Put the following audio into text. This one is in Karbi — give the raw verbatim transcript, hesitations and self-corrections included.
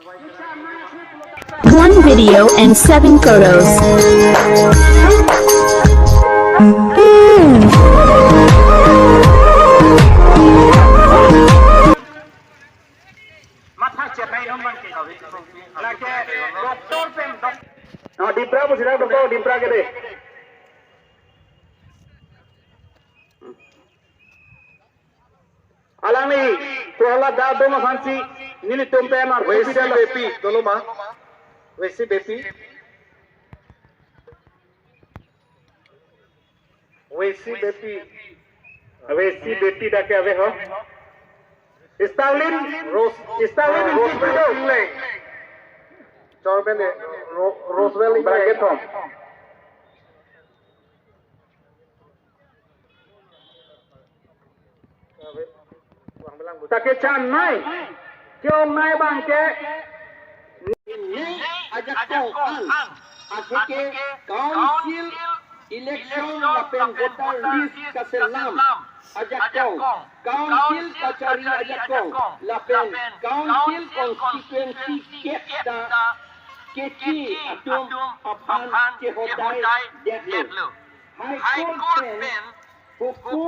One video and seven photos. Matha chepai non bang ke. Lake doctor pen doc-, no, Dipra pusi dak doctor, Dipra ke de. Alangli, Prohlad da doma fansi, nelitum pen mar Wesi kopitalo. Bepi, dolo ma. Wesi Bepi. Wesi Bepi. Wesi Bepi dak ke ave ho. Stalin, Rose, Stalin Rose Ingti Bidok. Ingleng. Chairman de, Ro-, Roswell Ingleng. Bracket hom. Take chan nai. Ke-ong nai bang ke. Neli ajakong an. Athe ke council election lapen voter list kaselam ajakong. Council kachari ajakong. Lapen council constituency kep ta keche atum aphan chehodai detlo. High Court pen hukum